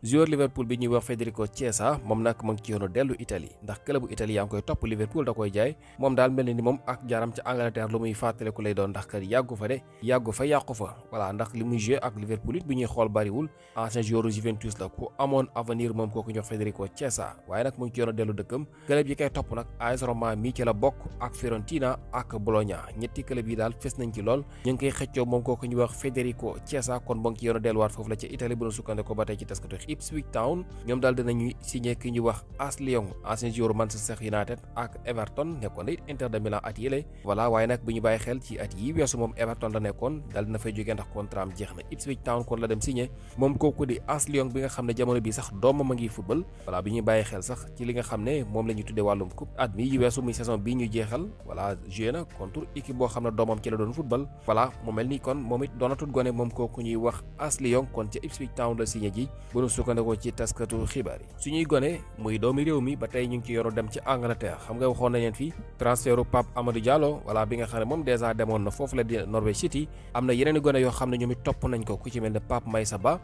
joueur Liverpool bi ñuy wax Federico Chiesa moom nag mu ngi ci yoonu dellu Italie ndax club bu Italie yaa ngi koy topp Liverpool da koy jaay moom daal mel ni moom ak jaaram ca Angleterre lu muy fàttaliku lay doon ndax kat yàggu fa de yàggu fa yàqu fa voilà ndax li muy joué ak Liverpool it bi ñuy xool bariwul ancien joueur Juventus la ku amoon avenir moom kooku ñuy wax Federico Chiesa waaye nag mu ngi ci yoonu dellu dëkkam club yi koy topp nag AS Roma mi ci la bokk ak Fiorentina ak Bologna ñetti club yi daal fes nañ ci lool ñu ngi koy xëccoo moom kooku ñuy wax Federico Chiesa kon mu ngi ci yoonu delluwaat foofu la ca Italie bu ñu sukkandikoo ba tey ci taskatu Ipswich Town ñoom daal dinañuy signé ki ñuy wax Ashley Young ancien joueur Manchester United ak Everton nekkoon na it Inter de Milan at yële voilà waaye nag bu ñu bàyyi xel ci at yi weesu moom Everton la nekkoon daal dina fay jógee ndax contrat am jeex na Ipswich Town kon la dem signé moom kooku di Ashley Young bi nga xam ne jamono bi sax doomam a ngi football voilà bi ñuy bàyyi xel sax ci li nga xam ne moom la ñu tuddee wàllum coupe at mi yi weesu muy saison bii ñu jeexal voilà joué na contre équipe boo xam ne doomam ci la doon football voilà mu mel ni kon moom it doonatut gone moom kooku ñuy wax Ashley Young kon ci Ipswich Town la signé ji bu ñu sukkandikoo ci taskatu xibaar yi suñuy gone muy doomi réew mi ba tey ñu ngi ci yoru dem ci Angleterre xam nga waxoon nañ leen fii transferu Pape Amadou Diallo voilà bi nga xam ne moom dèjà demoon na foofu la di Norwich City am na yeneen gone yoo xam ne ñoom it topp nañ ko ku ci mel ne Pape Maïssa Ba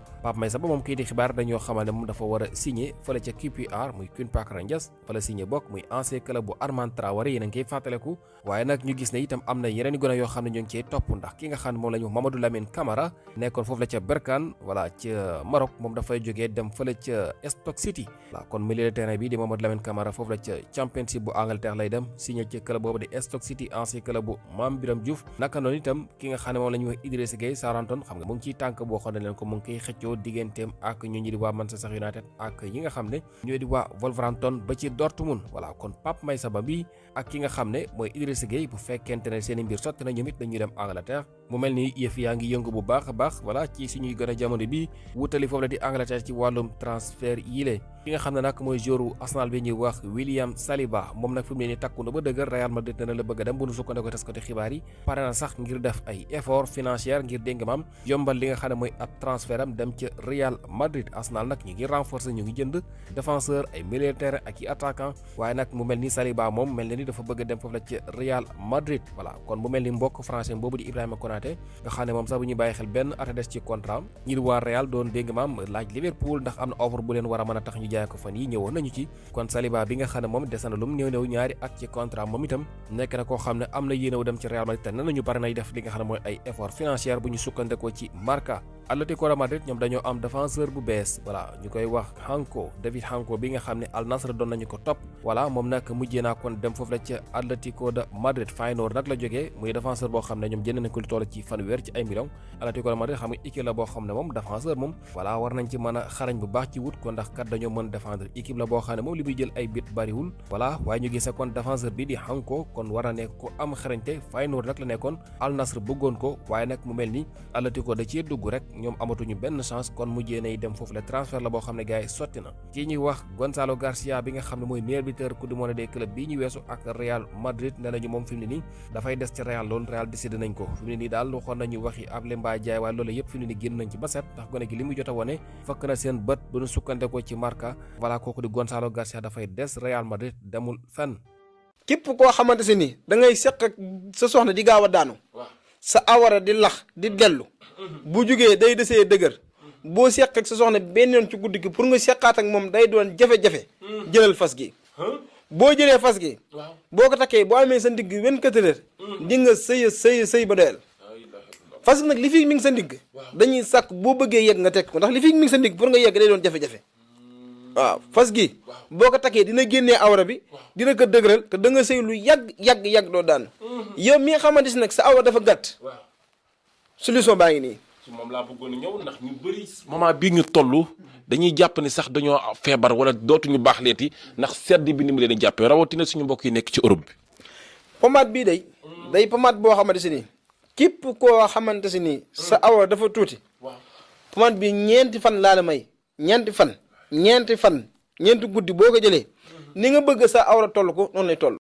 moom kii di xibaar dañoo xamal ne moom dafa war a signé fële ca QPR muy Queen's Park Rangers fa la signé bokk muy ancien club bu Armand Traoré yéen a ngi koy fàttaleku waaye nag ñu gis ne itam am na yeneen gone yoo xam ne ñu ngi cee topp ndax ki nga xam ne moom la ñu Mamadou Lamine Camara nekkoon foofu la ca Berkane voilà ca Maroc moom dafay jógee dem fële ca Stoke City voilà kon milieu de terrain bi di Mamadou Lamine Camara foofu la ca Championship bu Angleterre lay dem signé ca club boobu di Stoke City ancien club bu Mame Biram Diouf naka noonu itam ki nga xam ne moom la ñuy wax Idrissa Gueye Southampton xam nga mu ngi ciy tànk boo xam ne leen ko mu ngi koy xëccoo digganteem ak ñu ñi di waa Manchester United ak yi nga xam ne ñoo di waa Wolverhampton ba ci Dortmund voilà kon Pape Maïssa Ba bi ak ki nga xam ne mooy Idrissa Gueye bu fekkente ne seen i mbir sotti na ñoom it dañuy dem Angleterre mu mel ni yëf yaa ngi yëngu bu baax a baax voilà ci suñuy gën a jamono bi wutali foofu la di Angleterre ci wàllum transfert yile ki nga xam ne nag mooy joueur Arsenal bi ñuy wax William Saliba moom nag fi mu ne nii takku na ba dëgër Real Madrid dana la bëgg a dem bu nu sukkandikoo taskati xibaar yi pare na sax ngir def ay effort financier ngir dégg maam yombal li nga xam ne mooy ab transfert am dem ca Real Madrid Arsenal nag ñu ngi renforcer ñu ngi jënd défenseur ay milieu de terrain ak i attaquant waaye nag mu mel ni Saliba moom mel na ni dafa bëgg a dem foofu la ca Real Madrid voilà kon mu mel ni mbokk français boobu di Ibrahima Konaté nga xam ne moom sax bu ñuy bàyyi xel benn at des ci contrat am ñi waa Real doon dégg maam laaj Liverpool ndax am na offre bu leen war a mën a tax ñu jaay ko fan yi ñëwoon nañu ci kon Saliba bi nga xam ne moom des na lum néew ñaari at ci contrat moom itam nekk na koo xam ne am na yéene dem ci Real Madrid te ne nañu bari nay def li nga xam ne mooy ay effort financier bu ñu sukkandikoo ci Marca Atlético de Madrid ñoom dañoo am défenseur bu bees voilà ñu koy wax David Hanko bi nga xam ne Al Nassr doon nañu ko topp voilà moom nag mujjee naa kon dem foofu la ca Atlético de Madrid Feyenoord nag la jógee muy défenseur boo xam ne ñoom jënd nañ ko lu toll ci fanweer ci ay millions Atlético de Madrid xam nga équipe la boo xam ne moom défenseur moom voilà war nañ ci mën a xarañ bu baax ci wut ko ndax kat dañoo mën défendre équipe la boo xam ne moom li muy jël ay bit bariwul voilà waaye ñu gis kon défenseur bi di Hanko kon war a nekk ko am xarañte Feyenoord nag la nekkoon Al Nassr bëggoon ko waaye nag mu mel ni Atlético da cee dugg rek ñoom amatuñu benn chance kon mujjee nay dem foofu le transfert la boo xam ne gars yi sotti na kii ñuy wax Gonzalo Garcia bi nga xam ne mooy meilleur buteur coupe du monde des clubs bii ñu weesu ak Real Madrid ne nañu moom fi mu ne nii dafay des ci Real loolu Real décidé nañ ko fi mu ne nii daal waxoon nañu waxi Ablaye Mbaye jaay waaye loolu yëpp fi mu ne nii génn nañ ci ba set ndax gone gi li mu jot a wone fëkk na seen bët bu ñu sukkandekoo ci Marca voilà kooku di Gonzalo Garcia dafay des Real Madrid demul fenn. képp koo xamante si ni da ngay seq ak sa soxna di gaaw a daanu sa awara di lax di dellu bu jugee day desee dëgër boo seq ak sa soxna benn yoon ci guddi gi pour nga seqaat ak moom day doon jafe-jafe jëlal fas gi boo jëlee fas gi boo ko takkee boo amee sa ndigg 24 heures di nga sëy ba doyal fas gi nag li fi mi ngi sa ndigg dañuy sàkk boo bëggee yegg nga tekk ko ndax li fi mi ngi sa ndigg pour nga yegg day doon jafe-jafe waaw fas gi boo ko takkee dina génnee awra bi dina ko dëgëral te da nga sëy lu yàgg doo daan yow mi nga xamante si nag sa awra dafa gàtt solution baa ngi nii ci moom laa bëggoon a ñëw ndax ñu bëri moment bii ñu toll dañuy jàpp ni sax dañoo feebar wala dootuñu baax leeti ndax sedd bi ni mu leen di jàppee rawatina suñu mbokk yi nekk ci Europe bi. pomade bii day pomade boo xamante si ni képp koo xamante si ni sa awra dafa tuuti pomade bi ñeenti fan laa la may ñeenti fan ñeenti guddi boo ko jëlee ni nga bëgg sa awra toll ko noonu lay toll.